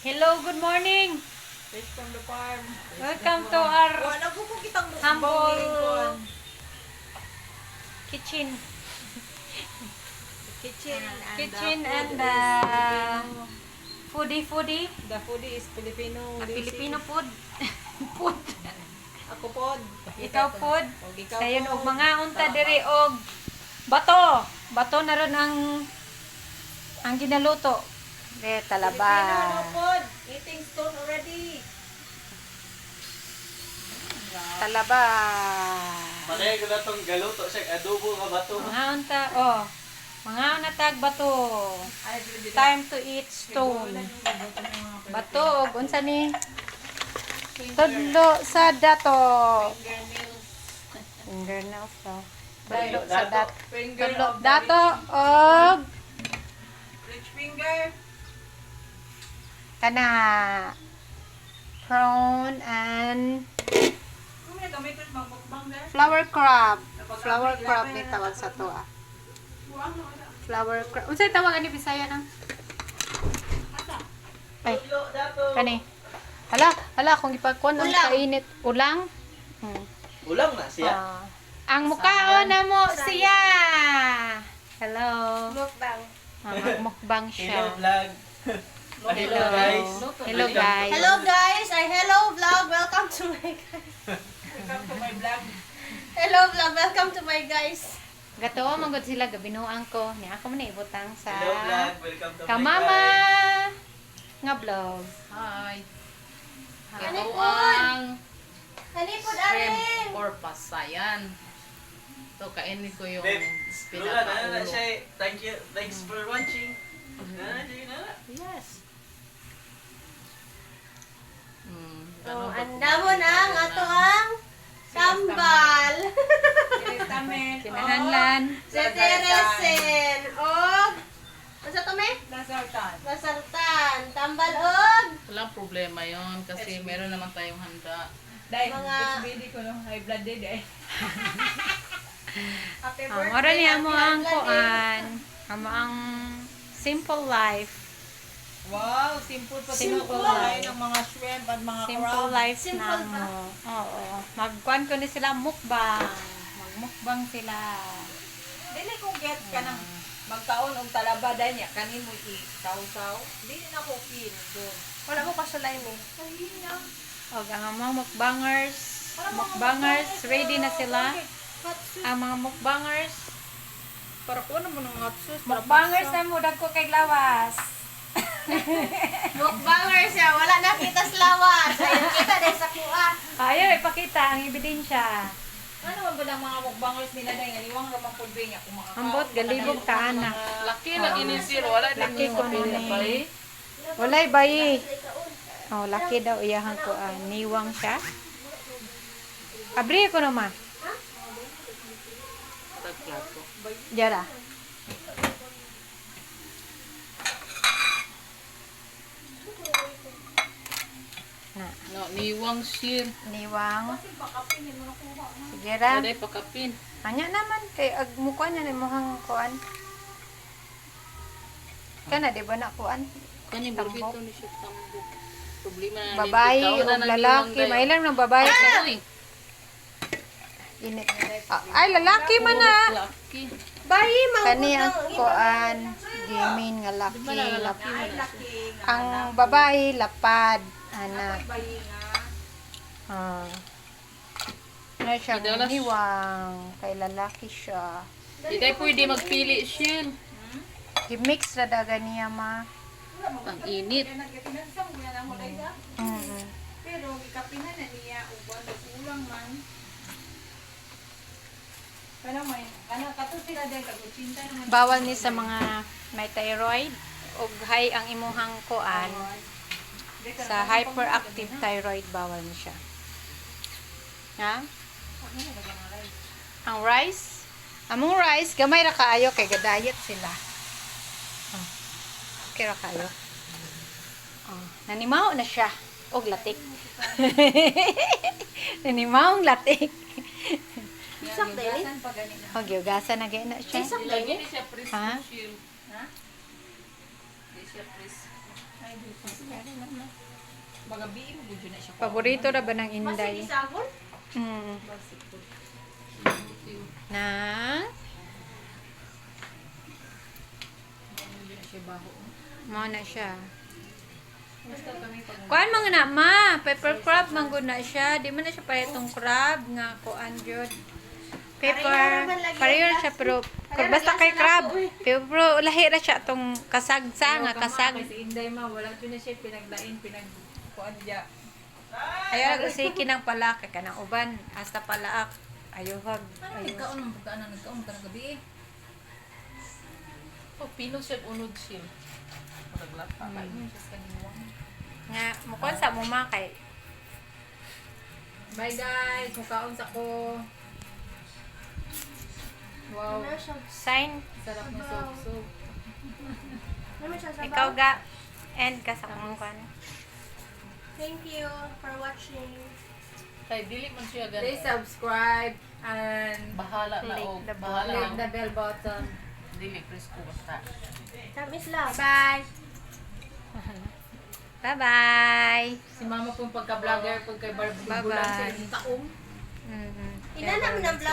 Hello, good morning. Fresh from the farm. Welcome to our Wala ko ko kitang mukbang humble ni kuan. Kitchen. Kitchen and Kitchen the and food the is Filipino. Foodie foodie. The food is Filipino. The This Filipino is food. Food. Ako pod. Ikaw food. Og ikaw Dayon pod. og mga unta diri og bato. Bato na ron ang ginaluto. De talaba. Filipino no pod. Eating stone already. Talaba. Patay ko na tong galuto siya, adobo nga bato. Mga unta oh. Mga natag bato. Ay, pwede na. Time to eat stone. Bato og unsa ni? Tudlo sa dato. Fingernails. Fingernails daw. Tudlo sa dato. Finger Tudlo of the dato og rich finger. Kana prawn and Kung may gamiton magmukbang there. Flower crab. Flower crab ni tawag sa to ah. Flower crab. Unsay tawag ani Bisaya nang? Ay, Tudlo dato. Kani. Hala, hala kung gipagkuan ang kainit ulang. Ulang na siya. Ah. Ang mukhaon na mo siya. Hello. Mukbang. Ah, magmukbang Hello siya. Vlog. Hello guys. Hello guys. Hello guys! Ay, hello vlog! Welcome to my guys. Welcome to my vlog. Hello vlog! Welcome to my guys. Gato man gud sila gabinuang ko. Ni ako man ibutang sa Hello vlog. Welcome to my Kamama guys. Nga vlog. Hi. Ano Ito po? ang Hanipod shrimp arin! or pasayan. Ito, kainin ko yung Babe, Lula, na na pinakaulo. siya. Thank you. Thanks for watching. Na na na. Yes. Oh, Ganun ba anda mo na ang ato ang sambal. Testament. Kinahanglan. Si Teresin. Og, ano to me? Lasartan. Lasartan. Tambal og. Walang problema yon kasi meron naman tayong handa. Dahil, Mga- HBD ko no, high blood day dahil. Happy Ah, birthday. mora niya mo happy ang blood day. kuan. Amo ang simple life. Wow, simple pa Simple. sinukuha ng mga shrimp at mga Simple crab. life Simple na ba? mo. Oo. Magkuan ko ni sila mukbang. Magmukbang sila. Dili kung get ka ng magkaon og talaba dahil niya kanin mo i saw-saw. Dili na ko kin doon. Wala mo kasulay me. Og ang mga mukbangers, mukbangers ready na sila. Ang mga mukbangers, Para ko na mo ng hot sauce. Mukbangers na mo dagko kay lawas. Mukbanger siya. Wala na kita sa lawas. Ayun, kita dahil sa kuha. Ayaw ipakita ang ebidensya. Ano man ba ng mga mukbangers nila dahil nga liwang ra man pud niya kung makakaon. Ambot galibog ta ana. Laki lang inisir. Wala din Laki yung ko nun mapili pa eh. eh. Walay bayi. Oh, laki daw iyahang kuan. Niwang siya. Abri ko no ma. Tagplato. Jara. Na, No, niwang shir. niwang. Sige ra. Pwede pakapin. Anya naman kay ag mukha niya ni muhang kuan. Kana di ba na kuan? Kani Tambok. burgito ni siya tambok. Problema na Babae ikaw o na ng lalaki, niwang dayo. mailan ng babae kay Uy, init. Ah, ay lalaki man na. Laki. Bayi, Kani ang mangutang. kuan, gimin nga laki. Di ba na lalaki man na siya? Laki nga. Ang babae lapad ana. Bayi nga. Ah. Na siya Madalas- niwang kay lalaki siya. Hindi pwede magpili shir. Gi-mix ra daga niya ma. Ang init. Kaya nagkatinansa mo na mo dahil sa. Pero gikapinan na niya uban kulang man. Kana may kana kato sila dahil kag 80 naman. Bawal ni sa mga may thyroid og high ang imuhang kuan sa hyperactive thyroid, bawal ni siya. Ha? Ang rice, among rice gamay ra kaayo kay ga-diet sila. Oh. Okay ra kaayo. Oh, nanimaw na siya og latik. Nanimaw ang latik. Isak dahil. San pa gani na? Og yugasan na gyud na siya. Isak Lagi dahil. ni siya presko Ha? shir. Ha? Di siya presko. Magabi mo gud na siya. Paborito ra ba ng Masig Inday? isahon? Nang Mao na siya. Kuan mga na ma, pepper crab man gud na siya. Di man na siya paretong crab nga kuan jud. Pepper, Pareho man lagi pareho ang siya pero Pareho basta lasa kay na crab. ako, eh. Pero lahi ra siya tong kasagsa nga kasag. Kasi Inday ma, wala jud na siya pinaglain, pinagkuan diya. Ayaw usiki ng palak kay kanang uban hasta palaak. Ayuhag. Ano Ayaw. nagkaon ng pagkaan na nagkaon ka ng gabi eh. Oh, pino siya unod siya. Maraglata. Kain siya sa kaniwang. Nga mukuan sa mo ma kay Bye guys, mukaon sa ko. Wow, Ano siya? sign sarap ng Sabaw. soup soup. Ano siya sabaw? ikaw ga end ka sa kung kuan. Thank you for watching. Kay dili man siya Please ganun. subscribe and Bahala na Click og the bahala click na. the bell button. Dili presko basta. Tamis love. Bye. Bye-bye. Si mama pong pagka-vlogger pag kay Barbie Bye-bye. Bulan sa taong. Ina naman ang vlog.